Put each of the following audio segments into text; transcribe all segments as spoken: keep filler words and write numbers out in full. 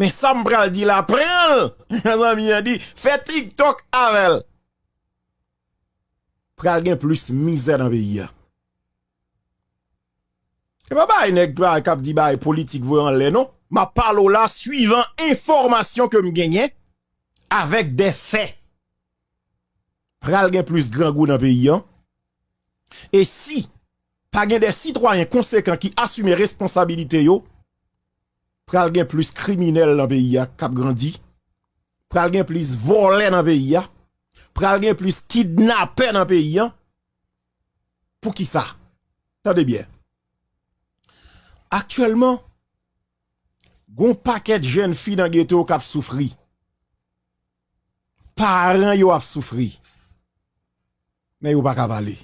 Men sa m pral di la, pran l! Zanmi an di, fè TikTok avè l. Pral gen plis mizè nan peyi a. E pa bay nèg pa k ap di bay politik voye anlè non. M ap pale w la swivan enfòmasyon ke m genyen avèk de fè. Pral gen plis grangou nan peyi an. E si pa gen de sitwayen konsekan ki asime responsabilite yo, pral gen plis kriminèl nan peyi a k ap grandi. Pral gen plis vòlè nan peyi a. Pral gen plis kidnapè nan peyi a. Poukisa? Tande byen. Aktyèlman, gon pakèt jèn fi nan geto k ap soufri. Paran yo ap soufri. Men yo pa ka pale.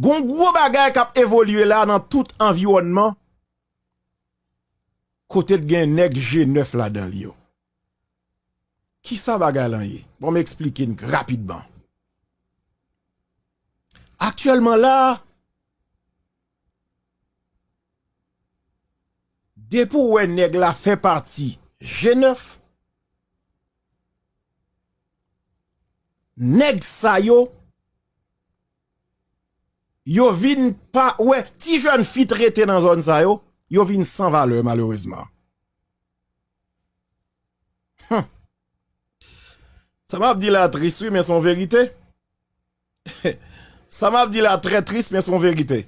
Gon gwo bagay k ap evolye la nan tout anviwònman kote t gen nèg G nèf ladan l yo. Kisa bagay lan ye? Bon, m eksplike n rapidman. Aktyèlman la, depi w wè nèg la fè pati G nèf, nèg sa yo, yo vin pa wè ti jèn fi t rete nan zòn sa yo, yo vin san valè malerezman. Hum. Sa m ap di la tris wi, men se yon verite. Sa m ap di la trè tris, men se yon verite.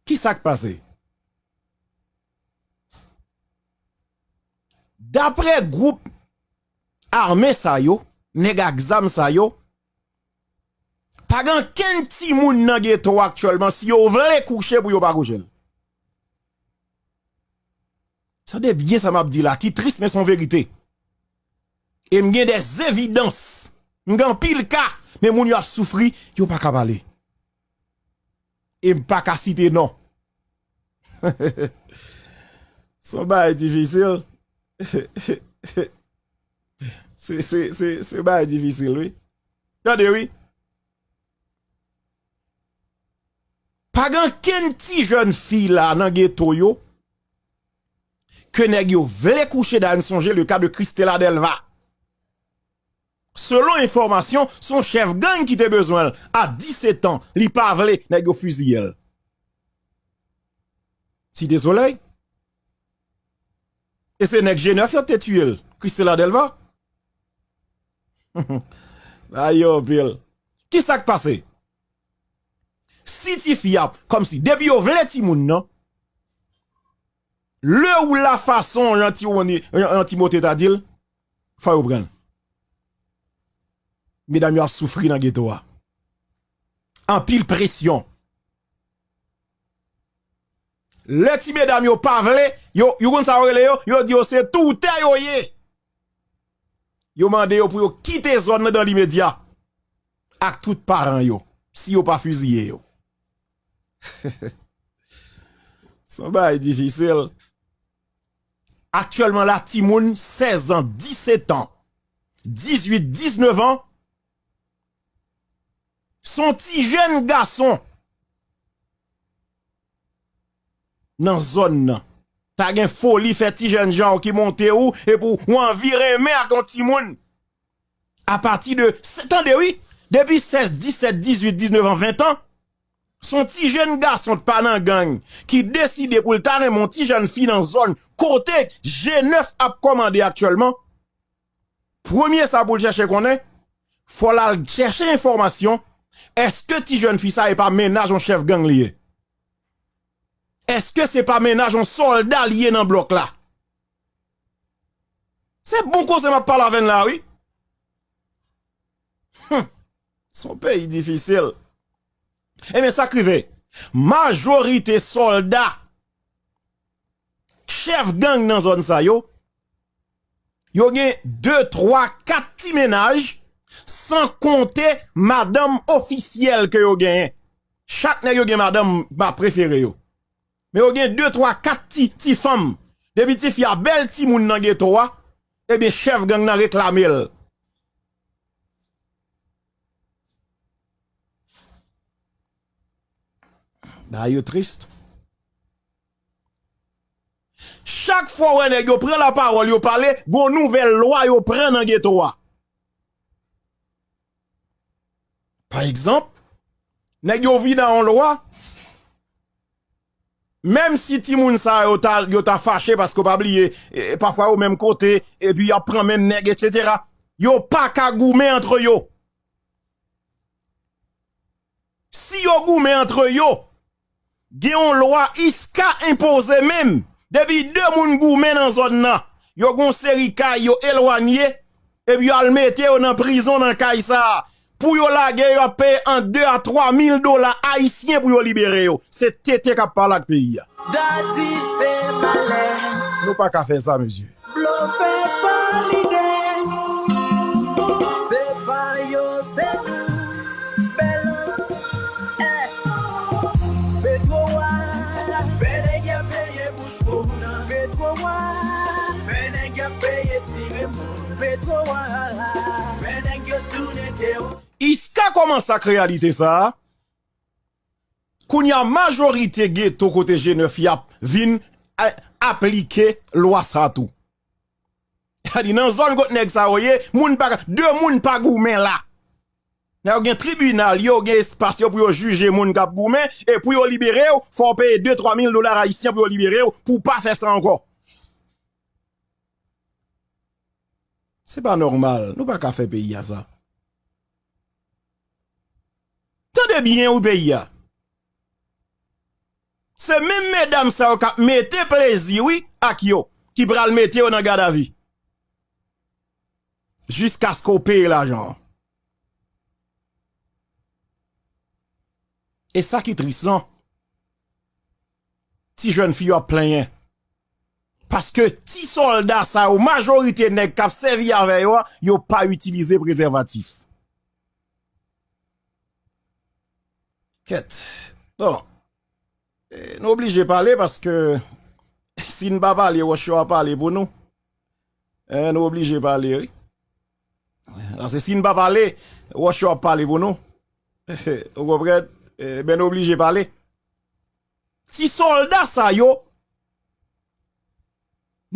Kisa k pase? Daprè gwoup ame sa yo, nèg ak zam sa yo, pa gen okenn timoun nan geto a aktyèlman, si yo vle kouche pou yo pa kouche l. Tande byen sa m ap di la, ki tris, men se yon verite. E m gen de evidans. M gen anpil ka, men moun yo ap soufri, yo pa ka pale. E m pa ka site non. Se yon bagay difisil. Se, se, se, se bagay difisil, wi. Tande, wi. Pa gen okenn ti jèn fi la nan geto yo ke nèg yo vle kouche. Dayè, n sonje le ka de Christela Delva. Selon enfòmasyon, se yon chèf gang ki te bezwen l a disèt an, li pa vle, nèg yo fiziye l. Site Solèy. E se nèg G nèf yo te tiye l, Christela Delva. Ay yo anpil. Kisa k pase? Si tifi a, kòmsi, depi yo vle timoun nan, le ou la fason, jan Ti Woni, jan, jan Timote ta di l, fò yo pran l. Medam yo ap soufri nan geto a. Anpil presyon. Lè ti medam yo pa vle, yo, yo konn sa yo rele yo, yo di yo se toutè yo ye. Yo mande yo pou yo kite zòn nan dan limedya ak tout paran yo, si yo pa fiziye yo. Se yon bagay difisil. Aktyèlman la, timoun sèz an, disèt an, dizuit, diznèf an, se yon ti jèn gason nan zòn nan. Ta gen foli fè ti jèn jan w ki monte ou, epi w anvi renmen ak yon timoun. Apati de, se, tande wi, depi sèz, disèt, dizuit, diznèf an, ven an, se yon ti jèn gason t pa nan gang ki deside pou l ta renmen yon ti jèn fi nan zòn kote G nèf ap kòmande aktyèlman. Premye sa pou l chèche konnen, fò l al chèche enfòmasyon, èske ti jèn fi sa e pa mennaj yon chèf gang li ye? Èske se pa mennaj yon sòlda li ye nan blòk la? Se bon koze m ap pale avè n la wi. Hum, se yon peyi difisil. Ebyen, sa k rive, majorite sòlda chèf gang nan zòn sa yo, yo gen de, twa, kat ti mennaj, san konte madanm ofisyèl ke yo genyen. Chak nèg yo gen madanm pa prefere yo. Men yo gen de, twa, kat ti, ti fanm. Depi tifi a bèl timoun nan geto a, ebyen chèf gang nan reklame l. Bagay yo tris. Chak fwa w wè nèg yo pran lapawòl, yo pale, gon nouvèl lwa yo pran nan geto a. Pa egzanp, nèg yo vin a yon lwa, menm si timoun sa yo ta, yo ta fache, paske w pa bliye, e, pafwa yo menm kote, epi y ap pran menm nèg, etsetera. Yo pa ka goumen antre yo. Si yo goumen antre yo, gen yon lwa iska enpoze menm. Depi de moun goumen nan zòn nan, yo gon seri kay yo elwanye, epi yo al mete yo nan prizon nan kay sa a. Pou yo lage yo ap peye ant de a twa mil dola ayisyen pou yo libere yo. Se tete k ap pale ak peyi a. Dadi se malè. Nou pa ka fè sa, mesye. Blofè pa lide. Se pa yo, se nou. Bèlans. Eh. Petwo a fè nèg yo peye bouch pou nou. Petwo a fè nèg yo peye tire moun. Petwo a fè nèg yo tounen de ou. Iska kòmanse ak reyalite sa a. Kounye a, majorite geto kote G nèf y ap vin a-, aplike lwa sa tou. Sa di, nan zòn kot nèg sa yo ye, moun pa ka, de moun pa goumen la. Nèg yo gen tribinal yo, gen espas yo pou yo jije moun k ap goumen, e pou yo libere w, fò w peye de, twa mil dola ayisyen pou yo libere w, pou w pa fè sa ankò. Se pa nòmal, nou pa ka fè peyi a sa. Tande byen wi peyi a. Se menm medam sa yo k ap mete plezi wi ak yo, ki pral mete yo nan gadavi. Jiskaske w peye lajan an. E sa ki tris lan, ti jèn fi yo ap plenyen. Paske ti sòlda sa yo, majorite nèg k ap sèvi avè yo a, yo pa itilize prezèvatif. Kèt. Bon. E, nou oblije pale paske si n pa pale, wòch yo ap pale pou nou. E, nou oblije pale, wi. Paske si n pa pale, wòch yo ap pale pou nou. Ou konprann? E, ben, nou oblije pale. Ti sòlda sa yo,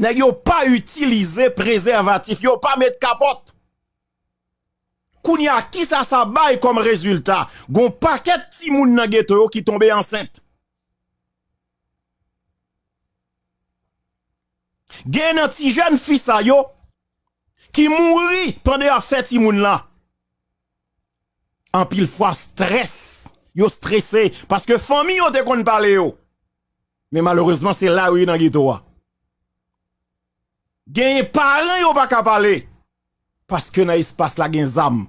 nèg yo pa itilize prezèvatif, yo pa met kapòt. Kounye a, kisa sa bay kòm rezilta? Gon pakèt timoun nan geto yo ki tonbe ansent. Gen nan ti jèn fi sa yo ki mouri pandan y ap fè timoun la. Anpil fwa, strès. Yo strese paske fanmi yo te konn pale yo. Men malerezman, se la yo ye nan geto a. Genyen paran yo pa ka pale. Paske nan espas la gen zam.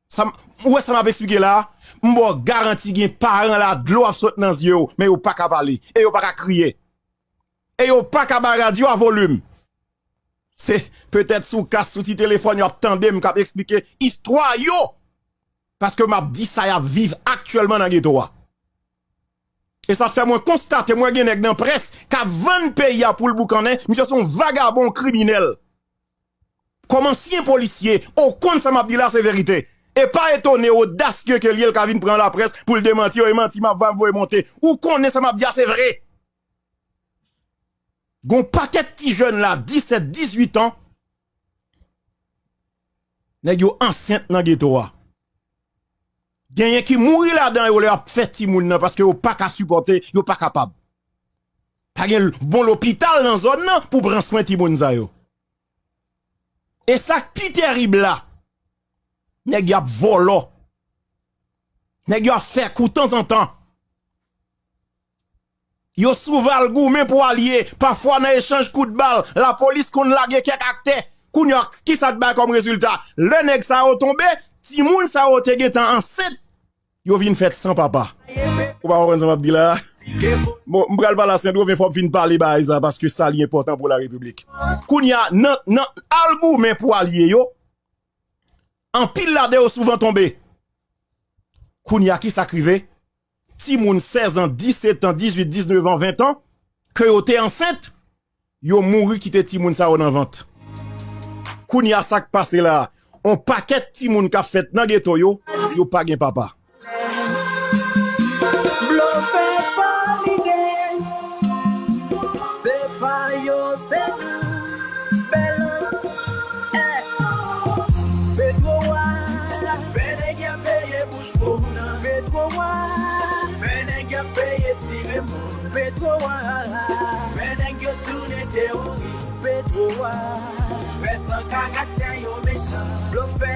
Sa m, ou wè sa m ap eksplike la a? M ba w garanti gen paran la, dlo ap sot nan zye yo, men yo pa ka pale. E yo pa ka kriye. E yo pa ka bay radyo a volim. Se petèt sou kas, sou ti telefòn, yo ap tande m k ap eksplike istwa yo. Paske m ap di sa y ap viv aktyèlman nan geto a. E sa fè mwen konstate, mwen gen nèg nan près k ap vann peyi a pou l boukannen, misye se yon vagabon, yon kriminèl. Kòm ansyen polisye, ou konn sa m ap di la se verite. E pa etone, odasye ke l ye, l ka vin pran laprès pou l demanti yo, e manti m ap voye monte. Ou konnen sa m ap di a se vre. Gon pakèt ti jèn la, disèt, dizuit an, nèg yo ansent nan geto a. Genyen ki mouri ladan yo lè y ap fè timoun nan paske yo pa ka sipòte, yo pa kapab. Pa gen bon lopital nan zòn nan pou pran swen timoun sa yo. E sa k pi tèrib la, nèg y ap vòlò. Nèg yo ap fè kou tanzantan. Yo souvan al goumen pou alye, pafwa nan echanj kout bal, lapolis konn lage kèk atè. Kounye a, kisa k bay kòm rezilta? Lè nèg sa yo tonbe, timoun sa yo te gentan ansent, yo vin fèt san papa. Ou pa konprann sa m ap di la a? Bon, m pral pale a Sendro, men fò m fin pale bagay sa, paske sa li enpòtan pou larepiblik. Kounye a, nan, nan al goumen pou alye yo, anpil ladan yo souvan tonbe. Kounye a, kisa k rive? Timoun sèz an, disèt an, dizuit, diznèf an, ven an, ke yo te ansent, yo mouri kite timoun sa yo nan vant. Kounye a, sa k pase la a, on pakèt timoun k ap fèt nan geto yo, yo pa gen papa. Blofè pa lide. Petro a fè nèg yo tounen teworis. Petro a fè san karaktè yo mechan. Blofè,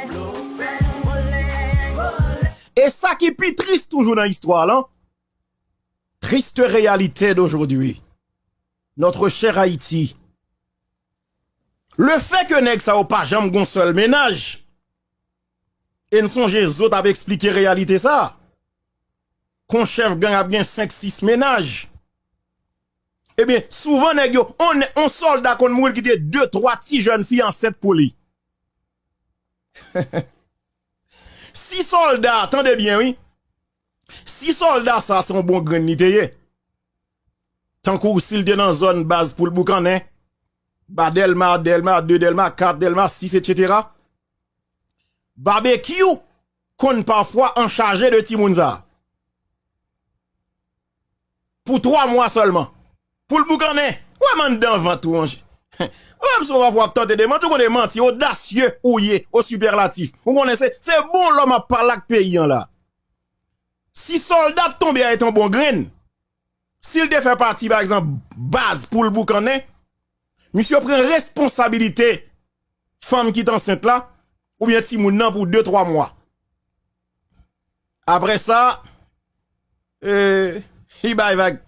blofè, vòlè, vòlè. E sa ki pi tris toujou nan istwa lan, triste réalité d'aujourd'hui, notre chère Haïti, le fait que nèg sa yo pa janm gon sèl mennaj, e n sonje zot ap eksplike reyalite sa, kon chèf gang ap gen senk sis mennaj. Ebyen, souvan nèg yo, on, on sòlda konn mouri l kite de twa ti jèn fi ansent pou li. Si sòlda, tande byen wi, si sòlda sa se yon bon grenn li te ye, tankou si l te nan zòn baz pou l boukannen, ba Dèlma, Dèlma de, Dèlma kat, Dèlma sis, etsetera, Babekyou konn pafwa anchaje de timoun sa. Pou twa mwa sèlman. Pou l boukannen. Ou wè m anndan vant ou, monchè. Ou wè m sou pafwa ap tante de manti, ou konnen manti odasye ou ye, o sipèlatif. Ou konnen se, se bon lòm ap pale ak peyi an la. Si sòlda t tonbe a etan bon grenn, si l te fè pati, pa egzanp, baz pou l boukannen, misye pran responsabilite fanm ki t ansent la, oubyen timoun nan pou de twa mwa. Apre sa, e, li bay vag.